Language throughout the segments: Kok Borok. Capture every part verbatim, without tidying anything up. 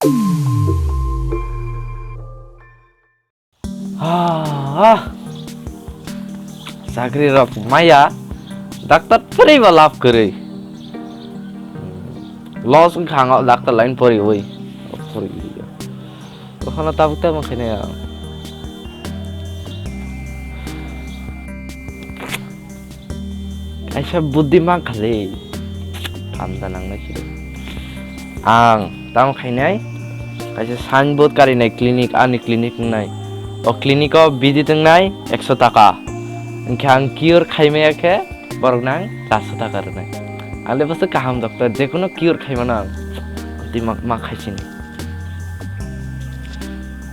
Ah, chakri rok maya, doctor poriba lab kwrwi. Loss wngkha ang o doctor line poriwi. Poriwi. Okhano tabuk tabuk khainai ang. Kaisa buddhi mang khali. Phamda nangnai siri. Ang tamo khainai. Kaisa signboard karinai clinic, ani clinic wngnai. O clinic o visit wngnai ekso taka. Hwnkhe ang cure khaimaya khe borok nang charso taka rwnai. Ang le bwswk kaham doctor, jekono cure khaimano ang. Buddhi mang, mang khaisini.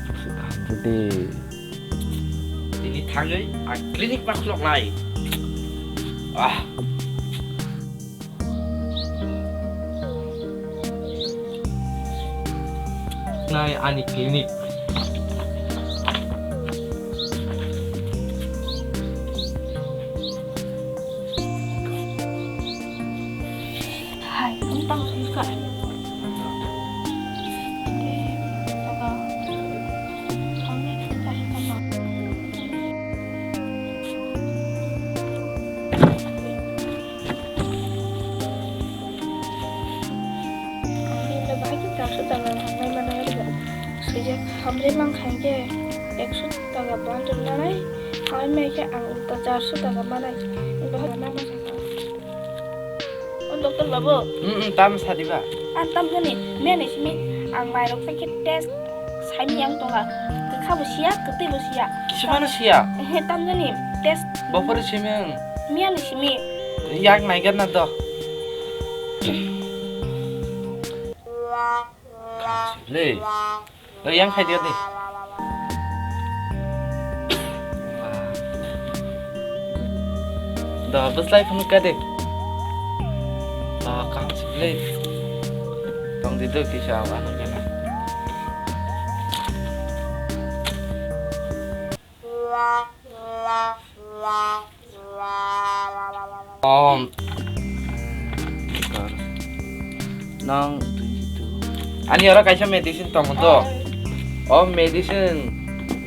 Bwswk kaham buddhi. Tini thangwi ang clinic ma khuloknai. Ah. Nai ani clinic. Hai, ang tang sui ka. Ang bini bahai khe charso taka thangnai manai, swijak hamrwi mankha hinkhe ekso taka bundle manai, hamya khe ang ulta charso taka manai. Bahai nama saka. O doctor babu. Hmm, hmm, tam sadiba. Ang tam jani, meni simi ang mairok sakhe test saimiyang tonga. Kwkha bo siya, kwtwi bo siya. Kisimano siya. He tam jani, test. Bopore simi ang. Miyani simi. Yak naigar na do. Le. Yang khai dia de. Da, bwslai phunuk ka de. Da, kaham si le. Tong di do kisa awa na kana. Om. Nang twenty-two. Ani oro kaisa medicine tongo do. O medicine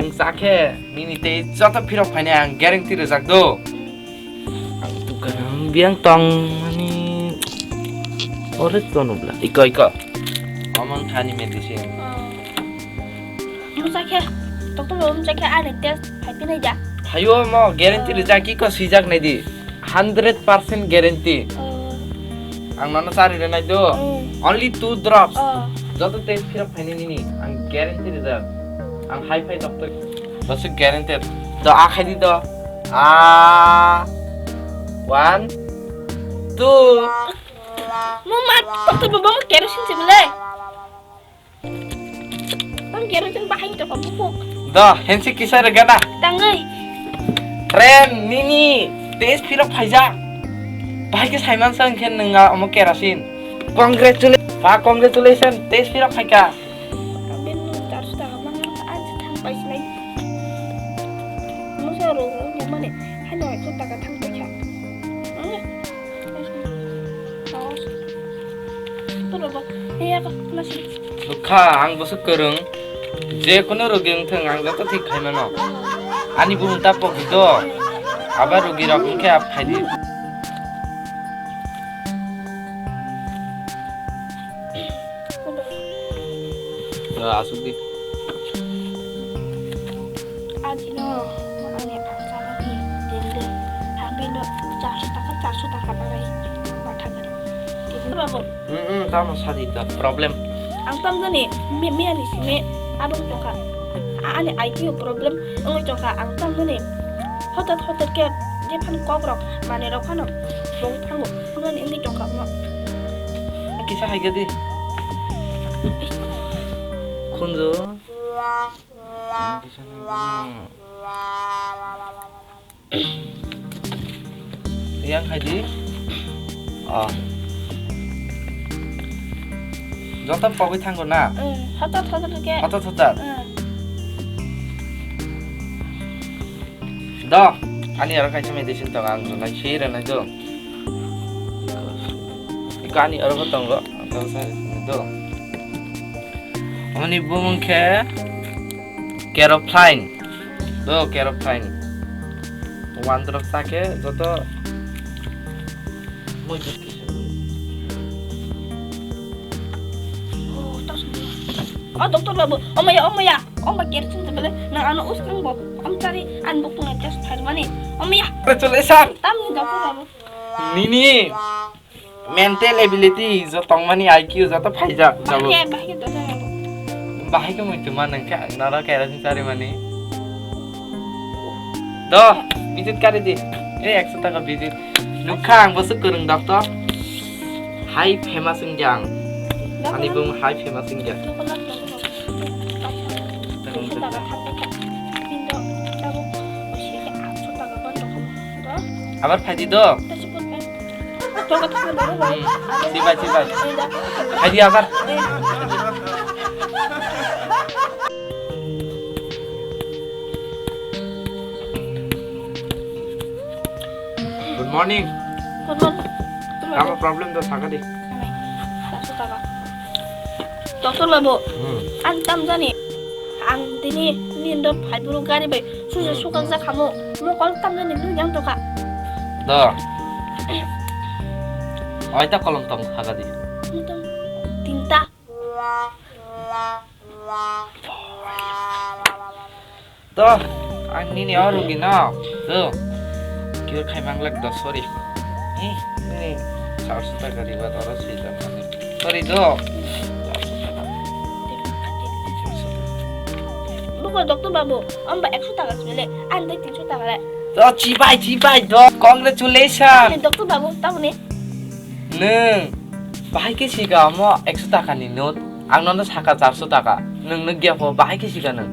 nwng chakhe nini tei joto phirok phainai ang guarantee rwjak do. Ang dukan ang biyang tong ani ore tono bla. Iko, iko. Omang thani medicine. Musa khe, doctor babu musa khe ani test phai pinai ja. Phaio mo guarantee rijak ki ko swijak nai di. Hundred percent guarantee. Oh. Ang nono chari rinai do. Mm. Only two drops. Oh. Joto test phirok phaini nini. Ang guarantee rijak. Ang hai phai doctor. Basi guaranteed. Do a khai di do. A. One. Two. Mo ma doctor babu mo kerosene se bele. Tang kero tang bahai toko bukuk. Do, hensi kisa regana. Tangwi. Friend, nini, test phirok phaijak. Bahai ke saiman sa hwnkhe nwng omo kerasin. Congratulations. Pa, congratulations, test phirok phaika. Ang bini charso taka mang ang sa thang pai sinai. Musa ro ro mane, hano ekso taka thang pai kha. Bwkha, ang bwswk kwrwng. Je kunu rogi wngthung, ang joto thik khai mano. Ani buhum ta pokito. Aba rogi rok wngkhe ap khai di. Asuk di. Adino, ani ang chalani dende, ang bino charso taka, charso taka nanai, ma thangani. Dende babu. Hmm, hmm, tamo sadi ta problem. Ang tamjani, mi-, miyani simi adong tongkha. A-, ani I Q problem wngwi tongkha, ang tamjani. Hotat hotat khe jephanu kokrok manwirok phano bong thango. Tamjani wngwi tongkha omo. Kisa hai gadi. Khunju. Yang hai di. Oh. Joto pogwi thango na? Hotat hotat khe. Hotat hotat. Do, ani aro kaisa medicine tongo, ang nai swi rwnai do. Iko ani aro bo tongo, ang tongo sa do. Ani bumung khe Kerophline. Do Kerophline. One drop ta khe joto mujut kisa. Oh, doctor babu. Oh, maya, oh, maya. Oh, ma kerosene bele. Nang ano us nang bo. Am chari an buk nang test phar mani. Oh, maya. Congratulations. Tam ni doctor babu. Nini mental ability, jo tongmani I Q, joto phaijak, jabo. Bahai, bahai, doctor babu. Bahai khe muitu ma nang kha, nara kerosene chari mani. Do, visit kari di. Eh, ekso taka visit. Nukha ang bosu kwrwng doctor. Hai famous wngya ang. Ani bung hai famous wngya. Abar phaidi do. Hmm. Sibai, sibai. Phaidi abar. Phaidi. Good morning. Good morning. Tamo problem do sakadi. Doctor babu, hmm. Ang tam jani. Ang tini nindo phai buru gari bai suja hmm, sukang hmm. Jakhamu. Mo kol tam jani dun jang toka. Do. Oita kolom tong sakadi. Tinta. To, ang nini o rugi no. To, cure khai manglak do, sorry. Eh, nini charso taka riba toro swijak mani. Sorry do. Buko doctor babu, amba ekso taka sibele, ang dai tinso taka le. To, chibai, chibai do. Congratulations. Doctor babu, tamoni. Nwng bahai khe sika omo ekso taka ni note, ang nono saka charso taka, nwng nukya pho bahai khe sika nwng.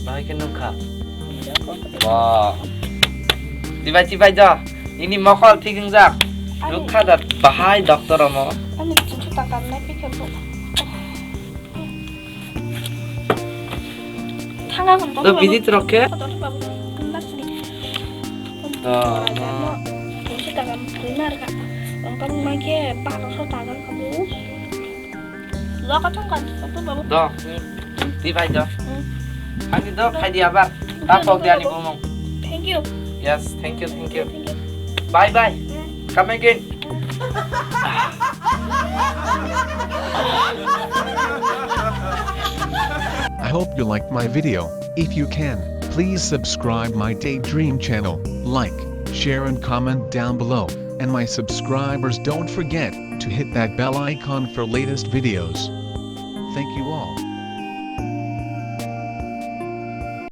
Bahai khe nukha. Bo. Chibai chibai jo, ini mokol thik wngjak. Nukha da bahai doctor omo. Ani tinso taka nai pikha bo. Thanga hwn to visit rok khe? Kotor babu, kundak sini. To, ma. Kunsi taka bui mar ka. Wngkang ma khe baro so taka kamu. Lo ka thang kan, to babu. Do. Di bai do. Hmm. Ani do khai di abar. Ta pok di ani bumung. Thank you. Yes, thank you, thank you. Thank you. Bye bye. Hmm. Come again. I hope you liked my video. If you can, please subscribe my Daydream channel, like, share and comment down below, and my subscribers don't forget to hit that bell icon for latest videos. Thank you all.